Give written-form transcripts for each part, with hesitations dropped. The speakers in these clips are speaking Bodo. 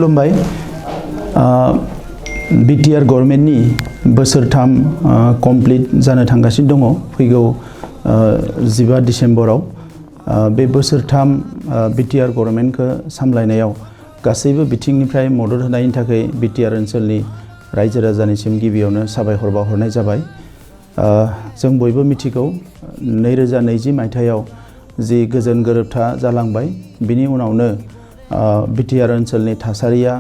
खुलुमबाय। बिटिआर गभर्नमेन्टनि बोसोरथाम कमप्लिट जानो थांगासिनो दङ फैगौ 15 डिसेम्बराव। बे बोसोरथाम बिटिआर गभर्नमेन्टखौ सामलायनायाव गासैबो बिथिंनिफ्राय मदद होनायनि थाखाय बिटिआर ओनसोलनि रायजो राजानिसिम गिबियावनो साबायखर बावहरनाय जाबाय। जों बयबो मिथिगौ 2020 मायथाइयाव जि गोजोन गोरोबथा जालांबाय, बिनि उनावनो बिटिआर ओनसोलनि थासारिया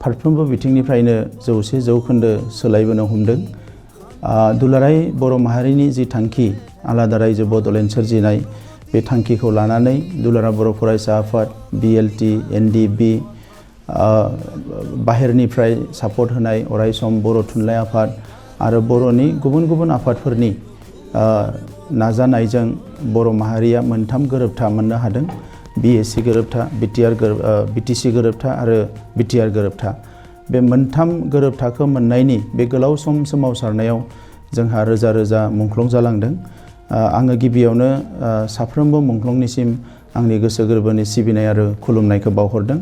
फारफ्रोमबो बिथिंनिफ्रायनो 100% सोलायबोनो हमदों। दुलाराय बर' माहारिनि जि थांखि आलादा रायजो बड'लेण्ड सोरजिनाय, बे थांखिखौ लानानै दुलाराय बर' फरायसा आफाद, बिएलटि, एनडिएफबि, बाहेरनिफ्राय सापर्ट होनाय अरायसम बर' थुनलाइ आफाद आरो बर'नि गुबुन गुबुन आफादफोरनि नाजानायजों बर' माहारिया मोनथाम गोरोबथा मोननो हादों। बिएसि गोरोबथा, बिटिसि गोरोबथा आरो बिटिआर गोरोबथा। बे मोनथाम गोरोबथाखौ मोननायनि बे गोलाव सम सोमावसारनायाव जोंहा रोजा रोजा मुंख्लं जालांदों। आङो गिबियावनो साफ्रोमबो मुंख्लंनिसिम आंनि गोसो गोरबोनि सिबिनाय आरो खुलुमनायखौ बावहरदों।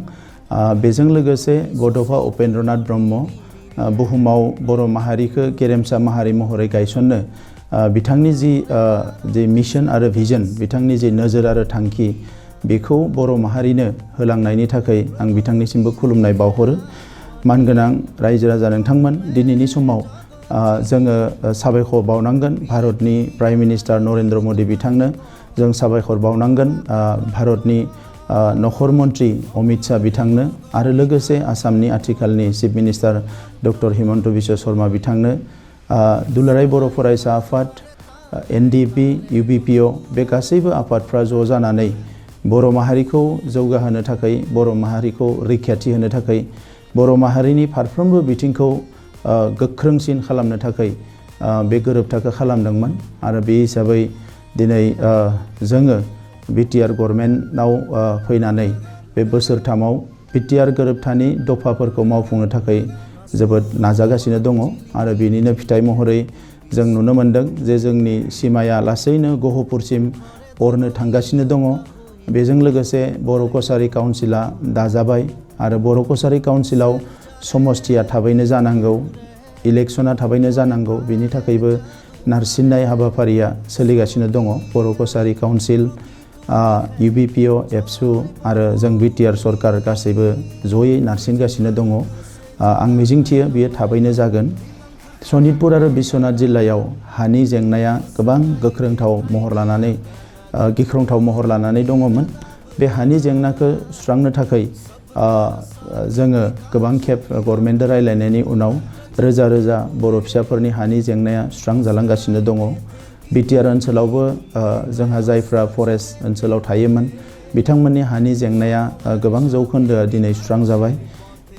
बेजों लोगोसे बड'फा उपेन्द्रनाथ ब्रह्म बुहुमाव बर' माहारिखौ गेरेमसा माहारि महरै गायसननो बिथांनि जि मिशन आरो भिजन, बिथांनि जि नोजोर आरो थांखि, बेखौ बर' माहारिनो होलांनायनि थाखाय आं बिथांनिसिमबो खुलुमनाय बावहरो। मानगोनां रायजो राजा नोंथांमोन, दिनैनि समाव जोङो साबायखर बावनांगोन भारतनि प्राइम मिनिस्टार नरेन्द्र मदि बिथांनो। जों साबायखर बावनांगोन भारतनि नखर मन्त्रि अमित शाह बिथांनो आरो लोगोसे आसामनि आथिखालनि chief minister doctor Himanta Biswa Sharma बिथांनो। दुलाराय बर' फरायसा आफाद, एनडिएफबि, इउबिपिअ बे गासैबो आफादफ्रा ज' जानानै बर' माहारिखौ जौगाहोनो थाखाय, बर' माहारिखौ रैखाथि होनो थाखाय, बर' माहारिनि फारफ्रोमबो बिथिंखौ गोख्रोंसिन खालामनो थाखाय बे गोरोबथाखौ खालामदोंमोन। आरो बे हिसाबै दिनै जोङो बिटिआर गभर्नमेन्टआव फैनानै बे बोसोरथामाव बिटिआर गोरोबथानि दफाफोरखौ मावफुंनो थाखाय जोबोद नाजागासिनो दङ। आरो बेनिनो फिथाइ महरै जों नुनो मोन्दों जे जोंनि सिमाया लासैनो गहपुरसिम अरनो थांगासिनो दङ। बेजों लोगोसे बर' कसारि काउन्सिला दाजाबाय आरो बर' कसारि काउन्सिलाव समस्थिया थाबैनो जानांगौ, इलेक्सना थाबैनो जानांगौ। बेनि थाखायबो नारसिननाय हाबाफारिया सोलिगासिनो दङ। बर' कसारि काउन्सिल, इउबिपिअ, एबसु आरो जों बिटिआर सरकार गासैबो जयै नारसिनगासिनो दङ। आं मिजिंथियो बियो थाबैनो जागोन। सनितपुर आरो बिश्वनाथ जिल्लायाव हानि जेंनाया गोबां गिख्रंथाव महर लानानै दङमोन। बे हानि जेंनाखौ सुस्रांनो थाखाय जोङो गोबां खेब गभर्नमेन्टजों रायज्लायनायनि उनाव रोजा रोजा बर' फिसाफोरनि हानि जेंनाया सुस्रांजालांगासिनो दङ। बिटिआर ओनसोलावबो जोंहा जायफ्रा फरेस्ट ओनसोलाव थायोमोन, बिथांमोननि हानि जेंनाया गोबां जौखोन्दोआ दिनै सुस्रांजाबाय।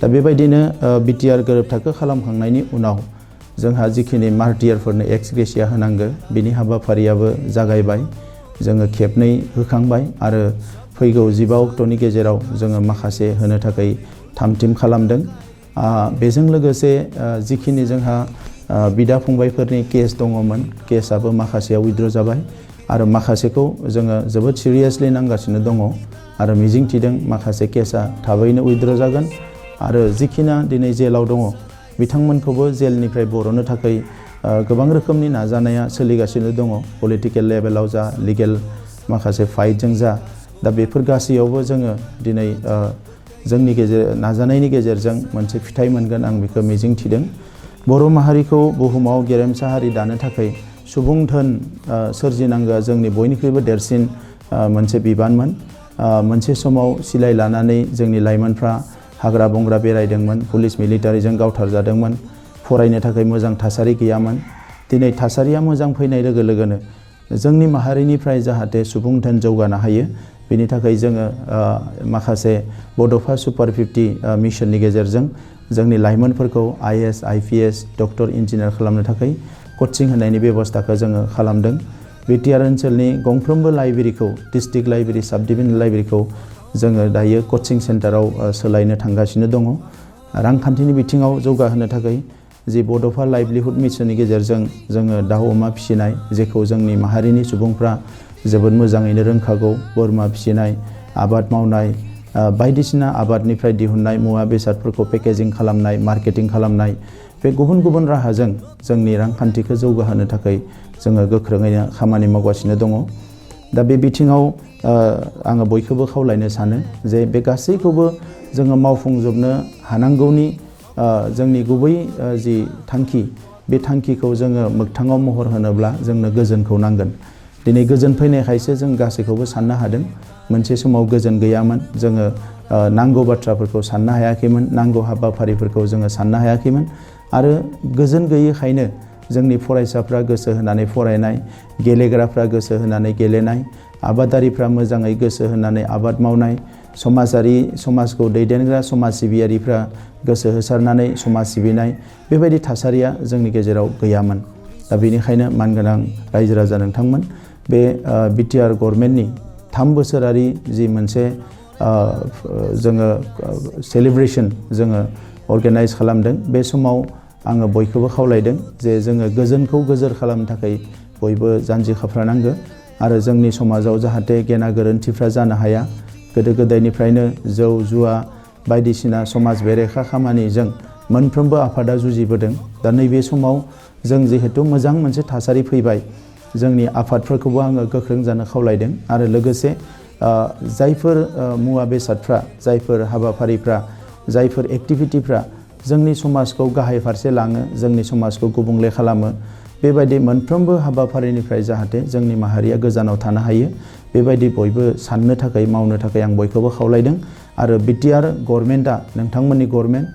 दा बेबायदिनो बिटिआर गोरोबथाखौ खालामखांनायनि उनाव जोंहा जिखिनि मार्टियारफोरनो एक्स ग्रेसिया होनांगौ, बिनि हाबाफारियाबो जागायबाय। जोङो खेबनै होखांबाय आरो फैगौ 15 अक्ट'नि गेजेराव जोङो माखासे होनो थाखाय थाम-थिम खालामदों। बेजों लोगोसे जिखिनि जोंहा बिदा फंबायफोरनि केस दङमोन, केसआबो माखासेया उइथड्र जाबाय आरो माखासेखौ जोङो जोबोद सिरियासलि नांगासिनो दङ आरो मिजिंथिदों माखासे केसआ थाबैनो उइथड्र जागोन। आरो जिखिना दिनै जेलाव दङ, बिथांमोनखौबो जेलनिफ्राय बर'नो थाखाय गोबां रोखोमनि नाजानाया सोलिगासिनो दङ। पलिटिकेल लेभेलाव जा, लिगेल माखासे फाइटजों जा, दा बेफोर गासैयावबो जोङो दिनै जोंनि नाजानायनि गेजेरजों मोनसे फिथाइ मोनगोन, आं बेखौ मिजिंथिदों। बर' माहारिखौ बुहुमाव गेरेमसा हारि दानो थाखाय सुबुं धोन सोरजिनांगौआ जोंनि बयनिख्रुइबो देरसिन मोनसे बिबानमोन। मोनसे समाव सिलाइ लानानै जोंनि लाइमोनफ्रा हाग्रा बंग्रा बेरायदोंमोन, पुलिस मिलिटारिजों गावथारजादोंमोन, फरायनो थाखाय मोजां थासारि गैयामोन। दिनै थासारिया मोजां फैनाय लोगो लोगोनो जोंनि माहारिनिफ्राय जाहाथे सुबुं धोन जौगानो हायो, बेनि थाखाय जोङो माखासे बड'फा सुपार 50 मिशननि गेजेरजों जोंनि लाइमोनफोरखौ आइएएस, आइपिएस, डक्टर, इन्जिनियार खालामनो थाखाय कचिं होनायनि बेबस्थाखौ जोङो खालामदों। बिटिआर ओनसोलनि गंफ्रोमबो लाइब्रेरिखौ, डिस्ट्रिक्ट लाइब्रेरि, साब डिभिजन लाइब्रेरिखौ जोङो दायो कचिं सेन्टाराव सोलायनो थांगासिनो दङ। रांखान्थिनि बिथिङाव जौगाहोनो थाखाय जि बड'फा लाइभलिहुड मिशननि गेजेरजों जोङो दाउ अमा फिसिनाय, जेखौ जोंनि माहारिनि सुबुंफ्रा जोबोद मोजाङैनो रोंखागौ, बोरमा फिसिनाय, आबाद मावनाय, बायदिसिना आबादनिफ्राय दिहुननाय मुवा बेसादफोरखौ पेकेजिं खालामनाय, मार्केटिं खालामनाय, बे गुबुन गुबुन राहाजों जोंनि रांखान्थिखौ जौगाहोनो थाखाय जोङो गोख्रोङैनो खामानि मावगासिनो दङ। दा बे बिथिङाव आङो बयखौबो खावलायनो सानो जे बे गासैखौबो जोङो मावफुंजोबनो हानांगौनि जोंनि गुबै जि थांखि, बे थांखिखौ जोङो मोगथाङाव महर होनोब्ला जोंनो गोजोनखौ नांगोन। दिनै गोजोन फैनायखायसो जों गासैखौबो साननो हादों। मोनसे समाव गोजोन गैयामोन, जोङो नांगौ बाथ्राफोरखौ साननो हायाखैमोन, नांगौ हाबाफारिफोरखौ जोङो साननो हायाखैमोन आरो गोजोन गैयैखायनो जोंनि फरायसाफ्रा गोसो होनानै फरायनाय, गेलेग्राफ्रा गोसो होनानै गेलेनाय, आबादारिफ्रा मोजाङै गोसो होनानै आबाद मावनाय, समाजखौ दैदेनग्रा समाज सिबियारिफ्रा गोसो होसारनानै समाज सिबिनाय, बेबायदि थासारिया जोंनि गेजेराव गैयामोन। दा बेनिखायनो मानगोनां रायजो राजा नोंथांमोन, बे बिटिआर गभर्नमेन्टनि 3 बोसोरारि जि मोनसे जोङो सेलिब्रेसन जोङो अर्गेनाइज खालामदों, बे समाव आङो बयखौबो खावलायदों जे जोङो गोजोनखौ गोजोर खालामनो थाखाय बयबो जानजि खाफ्रानांगो आरो जोंनि समाजाव जाहाथे गेना गोरोन्थिफ्रा जानो हाया। गोदो गोदायनिफ्रायनो जौ जुवा बायदिसिना समाज बेरेखा खामानिजों मोनफ्रोमबो आफादा जुजिबोदों। दा नैबे समाव जों जिहेतु मोजां मोनसे थासारि फैबाय, जोंनि आफादफोरखौबो आङो गोख्रों जानो खावलायदों आरो लोगोसे जायफोर मुवा बेसादफ्रा, जायफोर हाबाफारिफ्रा, जायफोर एक्टिभिटिफ्रा जोंनि समाजखौ गाहाय फारसे लाङो, जोंनि समाजखौ गुबुंले खालामो, बेबायदि मोनफ्रोमबो हाबाफारिनिफ्राय जाहाथे जोंनि माहारिया गोजानाव थानो हायो, बेबायदि बयबो साननो थाखाय, मावनो थाखाय आं बयखौबो खावलायदों। आरो बिटिआर गभर्नमेन्टआ नोंथांमोननि गभर्नमेन्ट,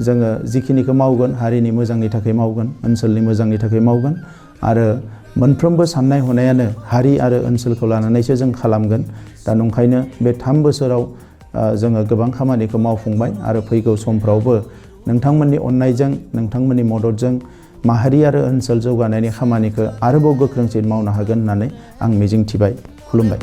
जोङो जिखिनिखौ मावगोन हारिनि मोजांनि थाखाय मावगोन, ओनसोलनि मोजांनि थाखाय मावगोन आरो मोनफ्रोमबो साननाय हनायानो हारि आरो ओनसोलखौ लानानैसो जों खालामगोन। दा नंखायनो बे 3 बोसोराव जोङो गोबां खामानिखौ मावफुंबाय आरो फैगौ समफ्रावबो नोंथांमोननि अननायजों, नोंथांमोननि मददजों माहारि आरो ओनसोल जौगानायनि खामानिखौ आरोबाव गोख्रोंसिन मावनो हागोन होननानै आं मिजिंथिबाय। खुलुमबाय।